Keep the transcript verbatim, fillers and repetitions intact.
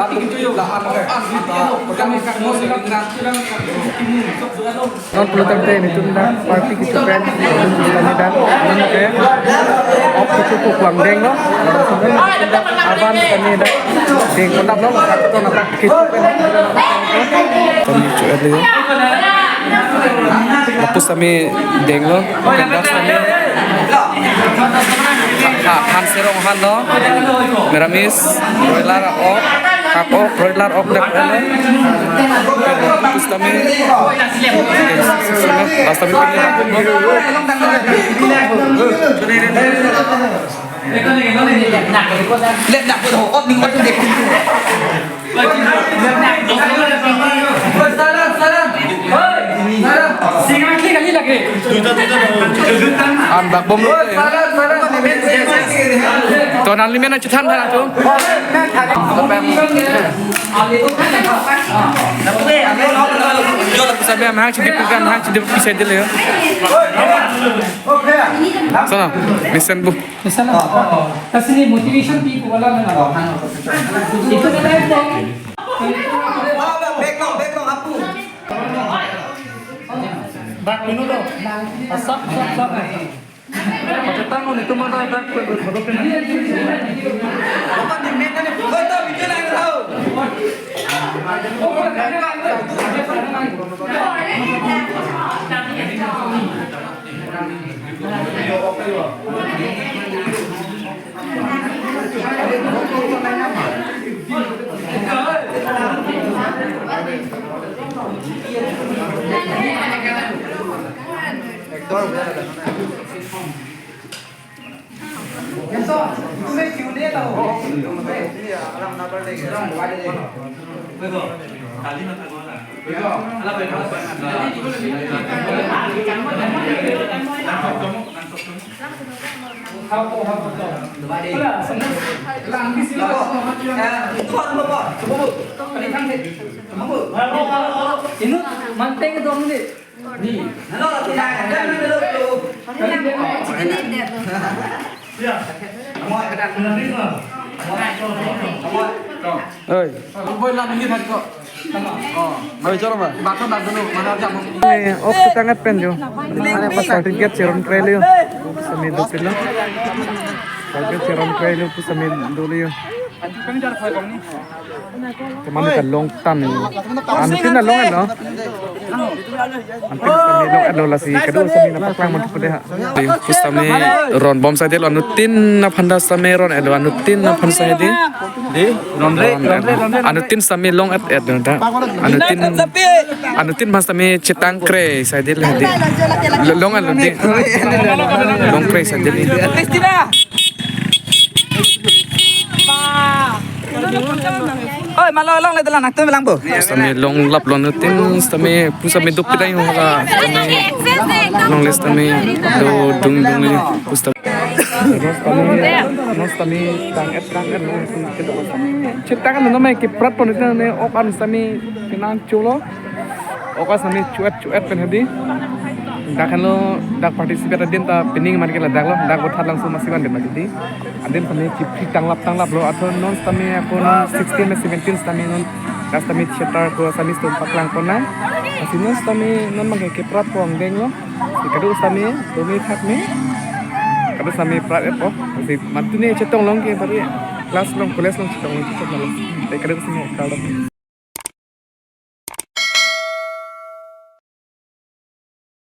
Non pulo tangte nelitum dak party kecho pen, nelitum kami dak, nelitum ke ok kecho pu kwang denglo, lapen nelitum dak aban kami dak deng kondaplo, lapen nelitum dak kecho pen. Kami kecho-et lo. Lapu sitame denglo, lapen dak sitame ha, han serong hanlo, meramis, broiler ok, hak ok, broiler ok dak lo. Lapu sitame, lapu sitame pini. An dak bomlo. To nanglimen chethan tha tu. Sabi amahang chidi program, amahang chidi pisa dile yo. Sana, mesen bu. Misalnya, kasi ni motivation pi ko wala na. Ito na tayo po. Dak pinu do. Asap, asap, asap. Pacetang ko nito mata dak. Inut manteng dong di. Oi. Oi, choro ma. Eh, ok setang et pen jo. Mane pas certificate cheron kre lo. Sitame dopilo. Certificate cheron kre lo, sitame dolo. Teman ta long tan ni. Anuttin ta long-et lo. Anuttin sitame long-et lo, lasi kedo sitame nangpaklang man thupo dei ha. Pusitame ron bom saidelo, anuttin aphan ta sitame ron-et lo, anuttin aphan saide. Di, ronre, ronre, ronre. Anuttin sitame long-et-et lo ta. Anuttin, anuttin aphan sitame chetang kre saidelo di. Lo-, long-et lo di. Long kre saidelo. Oi, malo longledet lang, nangtum lang bo. Sitame longlap lo anuttin, sitame pusitame dopik dai hala, sitame longle sitame do dung dung ni pusitame. Sitame tang-et tang-et lo, sitame chetang lo namai keprat pon sitame ok an sitame kenang cholo. Ok an sitame cho-et cho-et pen hedi. Dak henlo, dak participate adim ta pining man ke ladak lo, dak buthat langso masi van de mati di. Adim sitame chipri tanglap tanglap lo, atho non sitame ako non sixteen me seventeen sitame non, dak sitame theater ko sitame stum paklang pon nang. Lasi non sitame non abang ke keprat pon denglo. Si kedo sitame, domi thak me. Kedo sitame prat-et po. Si mantine chetong long ke pari class long, college long chetong long, chetong long. Te kedo sitame kal do.